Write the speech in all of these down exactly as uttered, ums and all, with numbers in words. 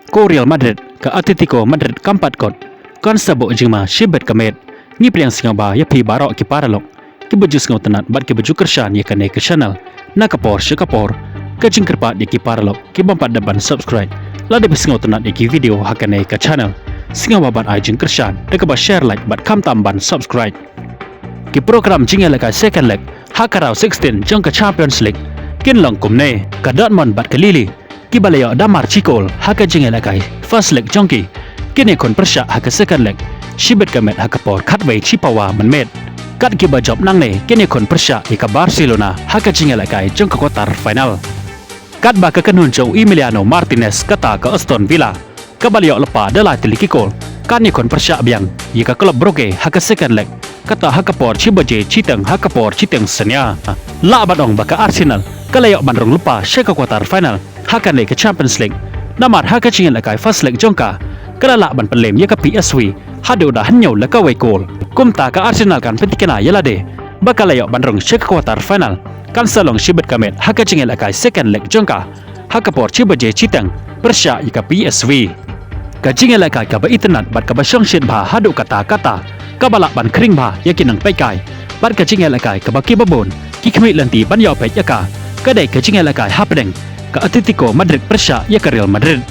Ko Real Madrid, ka Atletico Madrid kam pat kot. Kan sa buh jingma shibit ka met. Ngi pdiang sngewbha ïa phi baroh ki paralok kiba ju sngewtynnat bad kiba ju kyrshan ïa kane ka channel. Na ka por sha ka por, ka jingkyrpad ïa ki paralok ki bym pat dep ban subscribe. Lada phi sngewtynnat ïa ki video ha kane ka channel, sngewbha ban ai jingkyrshan da kaba share, like bad khamtam ban subscribe. Ki program jingïalehkai second leg ha ka round sixteen jong ka Champions League kin long kumne: ka Dortmund bad ka Lille kiba la ïoh da mar shi kol ha ka jingïalehkai first leg jong ki, kin ïakhun pyrshah ha ka second leg shibit ka met ha ka por khatwei shipawa mynmiet. Kat kiba jop nangne, kin ïakhun pyrshah ïa ka Barcelona ha ka jingïalehkai jong ka quarter final. Katba ka kynhun jong u Emiliano Martinez kata ka Aston Villa, kaba la ïoh lypa da lai tylli ki kol, kan ïakhun pyrshah biang ïa ka club Brugge ha ka second leg, kata ha ka por shi baje shiteng ha ka por shiteng synñia. Lah ban ong ba ka Arsenal ka la ïoh ban rung lypa sha ka quarter final ha kane ka Champions League, namar ha ka jingïalehkai first leg jong ka, ka la lah ban pynlem ïa ka P S V haduh da hynñiew la kawei kol. Kumta ka Arsenal kan pynthikna ïa lade ba ka la ïoh ban rung sha ka quarter final, kan sa long shibit ka met ha ka jingïalehkai second leg jong ka ha ka por shi baje shiteng pyrshah ïa ka P S V. Ka jingïalehkai kaba itynnat bad kaba shongshit bha haduh katta katta, kaba lah ban khring bha ïa ki nongpeitkai, bad ka jingïalehkai kaba kiba bun ki khmih lynti ban ïoh peit ïa ka, ka dei ka jingïalehkai hapdeng ka Atletico Madrid pyrshah ïa ka Real Madrid.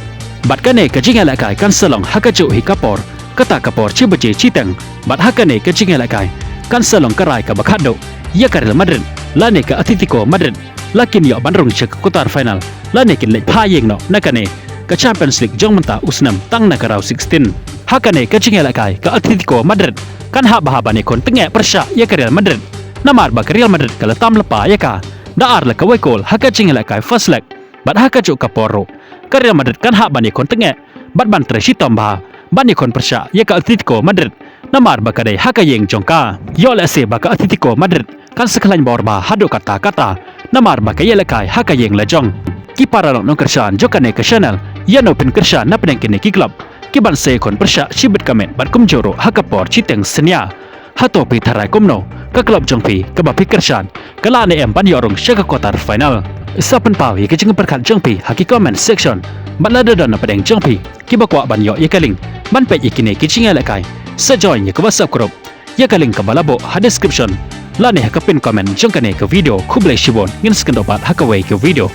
Bad kane ka jingïalehkai kan sa long ha kajuh hi ka por, kata ka por shi baje shiteng. Bad ha kane ka jingïalehkai kan sa long ka rai kaba khatduh ïa ka Real Madrid lane ka Atletico Madrid, la kin ïoh ban rung sha ka quarter final lane kin leit phai ïeng noh na kane ka Champions League jong mynta u snem tang na ka round sixteen. Ha kane ka jingïalehkai ka Atletico Madrid kan hap bha ban ïakhun tyngeh pyrshah ïa ka Real Madrid, namar ba ka Real Madrid ka la tam lypa ïa ka da ar la kawei kol ha ka jingïalehkai first leg. Bad ha kajuh ka por ruh, ka Real Madrid kan hap ban ïakhun tyngeh bad ban trei shitom bha ban ïakhun pyrshah ïa ka Atletico Madrid, namar ba ka dei ha ka ïing jong ka. Ïoh lehse ba ka Atletico Madrid kan sa khlaiñ bor bha haduh katta katta, namar ba ka ïalehkai ha ka ïing la jong. Ki paralok nongkyrshan jong kane ka channel, ïa no phin kyrshan na pdeng kine ki club kiban sa ïakhun pyrshah shibit ka met bad kumjuh ruh ha ka por shiteng synñia? Hato phi tharai kumno, ka club jong phi kaba phi kyrshan ka lah ne em ban ïoh rung sha ka quarter final? Sa pynpaw ïa ka jingpyrkhat jong phi ha ki comment section. Bad lada don na pdeng jong phi kiba kwah ban ïoh ïa ka link ban peit ïa kine ki jingïalehkai, sa join ïa ka WhatsApp group ïa ka link kaba la buh ha description lane ha ka pin comment jong kane ka video. Khublei shibun, ngin sa kynduh pat ha kawei ka video.